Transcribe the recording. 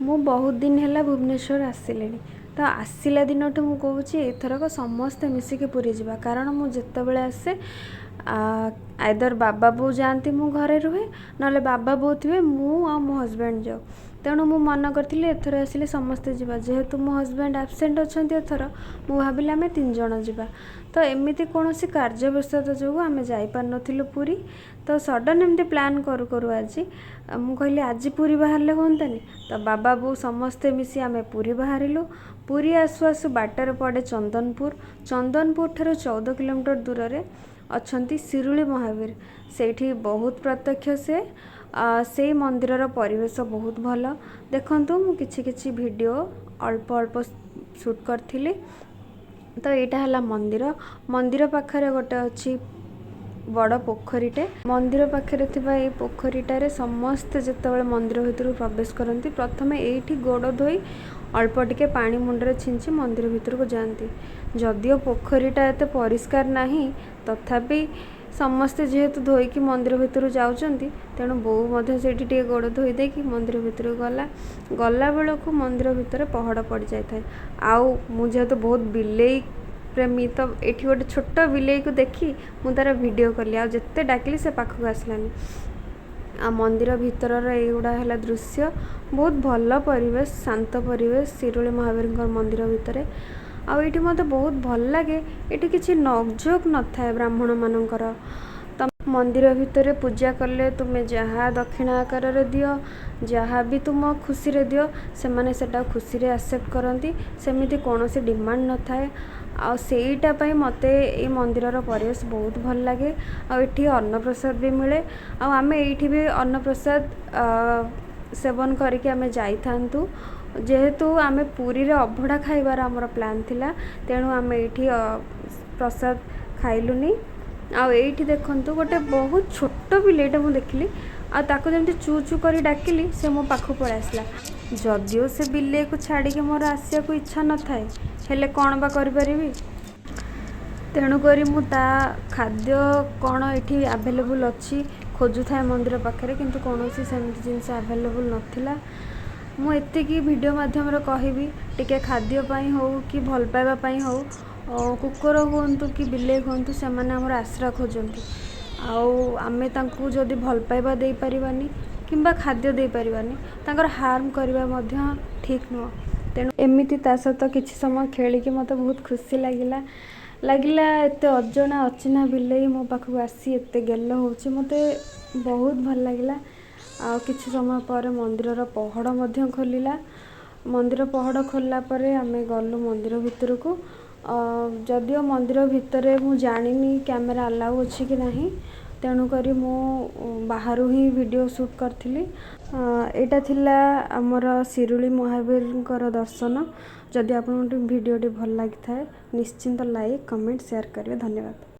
ମୁଁ ବହୁତ ଦିନ ହେଲା ଭୁବନେଶ୍ୱର ଆସିଲିଣି। ତ ଆସିଲା ଦିନଠୁ ମୁଁ କହୁଛି, ଏଥରକ ସମସ୍ତେ ମିଶିକି ପୁରୀ ଯିବା। କାରଣ ମୁଁ ଯେତେବେଳେ ଆସେ, ଆଇଦର ବାବା ବୋଉ ଯାଆନ୍ତି, ମୁଁ ଘରେ ରୁହେ, ନହେଲେ ବାବା ବୋଉ ଥିବେ, ମୁଁ ଆଉ ମୋ ହଜବେଣ୍ଡ ଯାଉ। ତେଣୁ ମୁଁ ମନ କରିଥିଲି, ଏଥର ଆସିଲେ ସମସ୍ତେ ଯିବା। ଯେହେତୁ ମୋ ହଜବେଣ୍ଡ ଆବସେଣ୍ଟ ଅଛନ୍ତି ଏଥର, ମୁଁ ଭାବିଲି ଆମେ ତିନି ଜଣ ଯିବା। ତ ଏମିତି କୌଣସି କାର୍ଯ୍ୟ ବ୍ୟସ୍ତତା ଯୋଗୁଁ ଆମେ ଯାଇପାରିନଥିଲୁ ପୁରୀ। ତ ସଡ଼ନ୍ ଏମିତି ପ୍ଲାନ୍ କରୁ କରୁ ଆଜି ମୁଁ କହିଲି, ଆଜି ପୁରୀ ବାହାରିଲେ ହୁଅନ୍ତାନି? ତ ବାବା ବୋଉ ସମସ୍ତେ ମିଶି ଆମେ ପୁରୀ ବାହାରିଲୁ। ପୁରୀ ଆସୁ ଆସୁ ବାଟରେ ପଡ଼େ ଚନ୍ଦନପୁର। ଚନ୍ଦନପୁର ଠାରୁ 14 କିଲୋମିଟର ଦୂରରେ ଅଛନ୍ତି ଶିରୁଳି ମହାବୀର। ସେଇଠି ବହୁତ ପ୍ରତ୍ୟକ୍ଷ ସେ। ସେଇ ମନ୍ଦିରର ପରିବେଶ ବହୁତ ଭଲ। ଦେଖନ୍ତୁ, ମୁଁ କିଛି କିଛି ଭିଡ଼ିଓ ଅଳ୍ପ ଅଳ୍ପ ସୁଟ୍ କରିଥିଲି। ତ ଏଇଟା ହେଲା ମନ୍ଦିର। ମନ୍ଦିର ପାଖରେ ଗୋଟେ ଅଛି ବଡ଼ ପୋଖରୀଟେ। ମନ୍ଦିର ପାଖରେ ଥିବା ଏଇ ପୋଖରୀଟାରେ ସମସ୍ତେ ଯେତେବେଳେ ମନ୍ଦିର ଭିତରକୁ ପ୍ରବେଶ କରନ୍ତି, ପ୍ରଥମେ ଏଇଠି ଗୋଡ଼ ଧୋଇ ଅଳ୍ପ ଟିକେ ପାଣି ମୁଣ୍ଡରେ ଛିଞ୍ଚି ମନ୍ଦିର ଭିତରକୁ ଯାଆନ୍ତି। ଯଦିଓ ପୋଖରୀଟା ଏତେ ପରିଷ୍କାର ନାହିଁ, ତଥାପି ସମସ୍ତେ ଯେହେତୁ ଧୋଇକି ମନ୍ଦିର ଭିତରକୁ ଯାଉଛନ୍ତି, ତେଣୁ ବୋଉ ମଧ୍ୟ ସେଇଠି ଟିକେ ଗୋଡ଼ ଧୋଇ ଦେଇକି ମନ୍ଦିର ଭିତରକୁ ଗଲା। ଗଲାବେଳକୁ ମନ୍ଦିର ଭିତରେ ପହଡ଼ ପଡ଼ିଯାଇଥାଏ। ଆଉ ମୁଁ ଯେହେତୁ ବହୁତ ବିଲେଇ ପ୍ରେମୀ, ତ ଏଇଠି ଗୋଟେ ଛୋଟ ବିଲେଇକୁ ଦେଖି ମୁଁ ତା'ର ଭିଡ଼ିଓ କଲି। ଆଉ ଯେତେ ଡାକିଲି, ସେ ପାଖକୁ ଆସିଲାନି। ଆଉ ମନ୍ଦିର ଭିତରର ଏଇଗୁଡ଼ା ହେଲା ଦୃଶ୍ୟ। ବହୁତ ଭଲ ପରିବେଶ, ଶାନ୍ତ ପରିବେଶ ଶିରୁଳି ମହାବୀରଙ୍କ ମନ୍ଦିର ଭିତରେ। ଆଉ ଏଇଠି ମୋତେ ବହୁତ ଭଲ ଲାଗେ, ଏଇଠି କିଛି ନୋକଝୋକ ନଥାଏ ବ୍ରାହ୍ମଣମାନଙ୍କର। ତ ମନ୍ଦିର ଭିତରେ ପୂଜା କଲେ ତୁମେ ଯାହା ଦକ୍ଷିଣା ଆକାରରେ ଦିଅ, ଯାହା ବି ତୁମ ଖୁସିରେ ଦିଅ, ସେମାନେ ସେଟା ଖୁସିରେ ଆକ୍ସେପ୍ଟ କରନ୍ତି। ସେମିତି କୌଣସି ଡିମାଣ୍ଡ ନଥାଏ। ଆଉ ସେଇଟା ପାଇଁ ମୋତେ ଏଇ ମନ୍ଦିରର ପରିବେଶ ବହୁତ ଭଲ ଲାଗେ। ଆଉ ଏଠି ଅନ୍ନପ୍ରସାଦ ବି ମିଳେ। ଆଉ ଆମେ ଏଇଠି ବି ଅନ୍ନପ୍ରସାଦ ସେବନ କରିକି ଆମେ ଯାଇଥାନ୍ତୁ। ଯେହେତୁ ଆମେ ପୁରୀରେ ଅବଢ଼ା ଖାଇବାର ଆମର ପ୍ଲାନ୍ ଥିଲା, ତେଣୁ ଆମେ ଏଇଠି ପ୍ରସାଦ ଖାଇଲୁନି। ଆଉ ଏଇଠି ଦେଖନ୍ତୁ, ଗୋଟେ ବହୁତ ଛୋଟ ବିଲେଇଟା ମୁଁ ଦେଖିଲି। ଆଉ ତାକୁ ଯେମିତି ଚୁ ଚୁ କରି ଡାକିଲି, ସେ ମୋ ପାଖକୁ ପଳେଇ ଆସିଲା। ଯଦିଓ ସେ ବିଲେଇକୁ ଛାଡ଼ିକି ମୋର ଆସିବାକୁ ଇଚ୍ଛା ନଥାଏ, ହେଲେ କ'ଣ ବା କରିପାରିବି? ତେଣୁକରି ମୁଁ ତା ଖାଦ୍ୟ କ'ଣ ଏଠି ଆଭେଲେବୁଲ୍ ଅଛି ଖୋଜୁଥାଏ ମନ୍ଦିର ପାଖରେ, କିନ୍ତୁ କୌଣସି ସେମିତି ଜିନିଷ ଆଭେଲେବୁଲ୍ ନଥିଲା। ମୁଁ ଏତିକି ଭିଡ଼ିଓ ମାଧ୍ୟମରେ କହିବି, ଟିକେ ଖାଦ୍ୟ ପାଇଁ ହଉ କି ଭଲ ପାଇବା ପାଇଁ ହଉ, କୁକୁର ହୁଅନ୍ତୁ କି ବିଲେଇ ହୁଅନ୍ତୁ, ସେମାନେ ଆମର ଆଶ୍ରା ଖୋଜନ୍ତି। ଆଉ ଆମେ ତାଙ୍କୁ ଯଦି ଭଲ ପାଇବା ଦେଇପାରିବାନି କିମ୍ବା ଖାଦ୍ୟ ଦେଇପାରିବାନି, ତାଙ୍କର ହାର୍ମ କରିବା ମଧ୍ୟ ଠିକ୍ ନୁହଁ। ତେଣୁ ଏମିତି ତା ସହିତ କିଛି ସମୟ ଖେଳିକି ମୋତେ ବହୁତ ଖୁସି ଲାଗିଲା। ଲାଗିଲା ଏତେ ଅଜଣା ଅଚିହ୍ନା ବିଲେଇ ମୋ ପାଖକୁ ଆସି ଏତେ ଗେଲ ହେଉଛି। ମୋତେ ବହୁତ ଭଲ ଲାଗିଲା। ଆଉ କିଛି ସମୟ ପରେ ମନ୍ଦିରର ପହଡ଼ ମଧ୍ୟ ଖୋଲିଲା। ମନ୍ଦିର ପହଡ଼ ଖୋଲିଲା ପରେ ଆମେ ଗଲୁ ମନ୍ଦିର ଭିତରକୁ। ଯଦିଓ ମନ୍ଦିର ଭିତରେ ମୁଁ ଜାଣିନି କ୍ୟାମେରା ଆଲାଉ ଅଛି କି ନାହିଁ, ତେଣୁକରି ମୁଁ ବାହାରୁ ହିଁ ଭିଡ଼ିଓ ସୁଟ୍ କରିଥିଲି। ଏଇଟା ଥିଲା ଆମର ଶିରୁଳି ମହାବୀରଙ୍କର ଦର୍ଶନ। ଯଦି ଆପଣଙ୍କୁ ଭିଡ଼ିଓଟି ଭଲ ଲାଗିଥାଏ, ନିଶ୍ଚିନ୍ତ ଲାଇକ୍, କମେଣ୍ଟ, ସେୟାର କରିବେ। ଧନ୍ୟବାଦ।